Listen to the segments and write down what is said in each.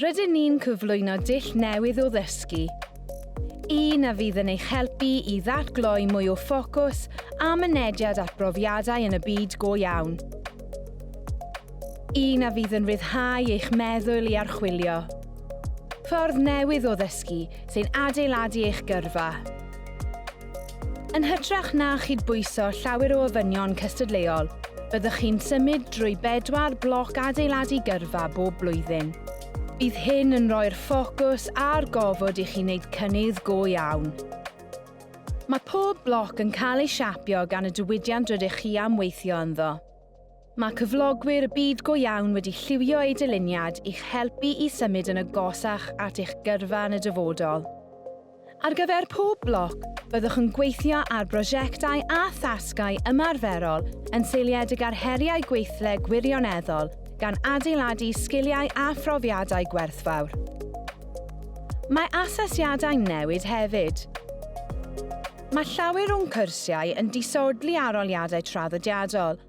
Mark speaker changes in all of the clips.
Speaker 1: Rydyn ni'n cyflwyno dull newydd o ddysgu. Un a fydd yn eich helpu i ddatgloi mwy o ffocws a mynediad at brofiadau yn y byd go iawn. Un a fydd yn rhyddhau eich meddwl i archwilio. Ffordd newydd o ddysgu sy'n adeiladu eich gyrfa. Yn hytrach na chydbwyso llawer o ofynion cystadleuol, byddwch chi'n symud drwy bedwar bloc adeiladu gyrfa bob blwyddyn. Bydd hyn yn rhoi'r ffocws a'r gofod i chi wneud cynnydd go iawn. Mae pob bloc yn cael ei siapio gan y diwydiant rydych chi am weithio ynddo. Mae cyflogwyr y byd go iawn wedi lliwio eu dyluniad i'ch helpu i symud yn agosach at eich gyrfa yn y dyfodol. Ar gyfer pob bloc, byddwch yn gweithio ar brosiectau a thasgau ymarferol yn seiliedig ar heriau gweithle gwirioneddol, gan adeiladu sgiliau a phrofiadau gwerthfawr. Mae asesiadau'n newid hefyd. Mae llawer o'n cyrsiau yn disodli arholiadau traddodiadol,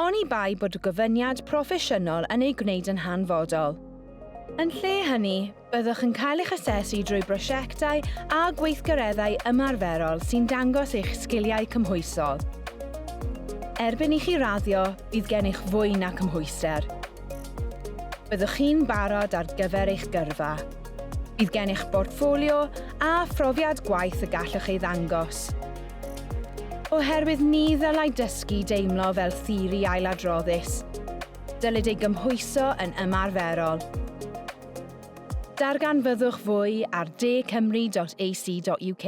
Speaker 1: oni bai bod y gofyniad proffesiynol yn ei gwneud yn hanfodol. Yn lle hynny, byddwch yn cael eich asesu drwy brosiectau a gweithgareddau ymarferol sy'n dangos eich sgiliau cymhwysol. Erbyn i chi raddio, bydd gennych fwy na cymhwyster. Byddwch chi'n barod ar gyfer eich gyrfa. Bydd gennych bortffolio a phrofiad gwaith y gallwch ei ddangos. Oherwydd ni ddylai dysgu deimlo fel theori ailadroddus. Dylid ei gymhwyso yn ymarferol. Darganfyddwch fwy ar decymru.ac.uk.